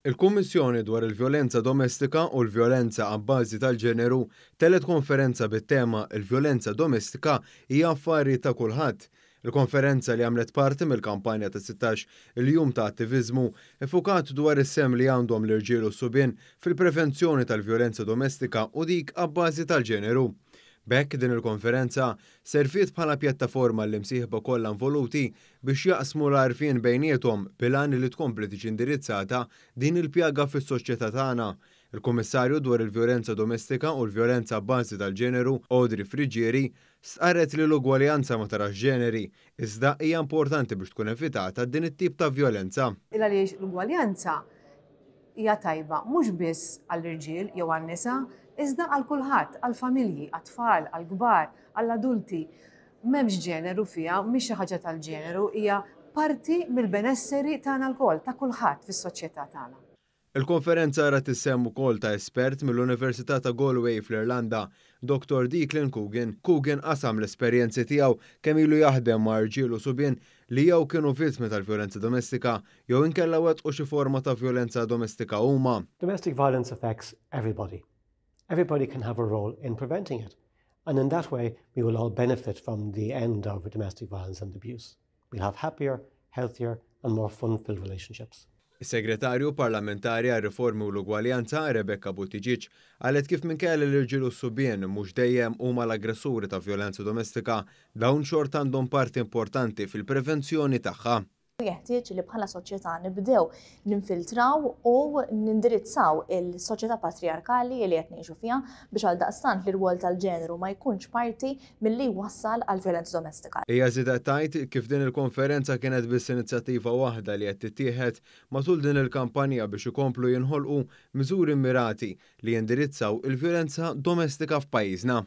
Il-Kummissjoni dwar il-Vjolenza Domestika u l-Vjolenza Abbażi tal-Ġeneru tellgħet konferenza bit-tema "Il-Vjolenza Domestika hija affari ta' kulħadd". Il-konferenza, li għamlet parti mill-kampanja ta' 16 il-jum ta' attiviżmu, iffukat dwar is-sehem li għandhom l-irġiel u subien fil-prevenzjoni tal-vjolenza domestika u dik abbażi tal-ġeneru. B'hekk din il-konferenza serviet bħala pjattaforma l-imsieħba kollha involuti biex jaqsmu l-għarfien bejniethom bil-għan li tkompli tiġi indirizzata din il-pjaga fis-soċjetà tagħna. Il-Kummissarju dwar il-Vjolenza Domestika u l-Vjolenza Bażi tal-Ġeneru, Audrey Friggieri, stqarret li l-ugwaljanza ma tarax ġeneri, iżda hija importanti biex tkun evitata din it-tip ta' vjolenza. Il għaliex l-ugwaljanza hija tajba mhux biss għall-irġiel jew għan-nisa, iżda għal kulħadd, għall-familji, għat-tfal, għall-kbar, għall-adulti. M'hemmx ġeneru fiha, mhix xi ħaġa tal-ġeneru, hija parti mill-benesseri tagħna lkoll, ta' kulħadd fis-soċjetà tagħna. Il-konferenza rat is-sehem ukoll ta' espert mill-Università ta' Galway fl-Irlanda, Dr. Declan Coogan. Coogan qasam l-esperjenzi tiegħu kemm ilu jaħdem ma' irġiel u subien li jew kienu vittmi tal-vjolenza domestika jew inkella wettqu xi forma ta' vjolenza domestika huma. Domestic violence affects everybody. Everybody can have a role in preventing it. And in that way, we will all benefit from the end of domestic violence and abuse. We'll have happier, healthier, and more fun-filled relationships. Is-Segretarju Parlamentari għar-Riformi u l-Ugwaljanza, Rebecca Buttigieg, qalet kif minkejja li l-irġiel u subien mhux dejjem huma l-aggressuri ta' vjolenza domestika, dawn xorta għandhom parti importanti fil-prevenzjoni tagħha. Jeħtieġ li bħala soċjetà nibdew ninfiltraw u nindirizzaw il-soċjetà patriarkali li qed ngħixu fiha biex għaldaqstant li r-rwol tal-ġeneru ma jkunx parti milli jwassal għal vjolenza domestika. Hija żiedet tgħid kif din il-konferenza kienet biss inizjattiva waħda li qed tittieħed matul din il-kampanja biex ikomplu jinħolqu miżuri mirati li jindirizzaw il-vjolenza domestika f'pajjiżna.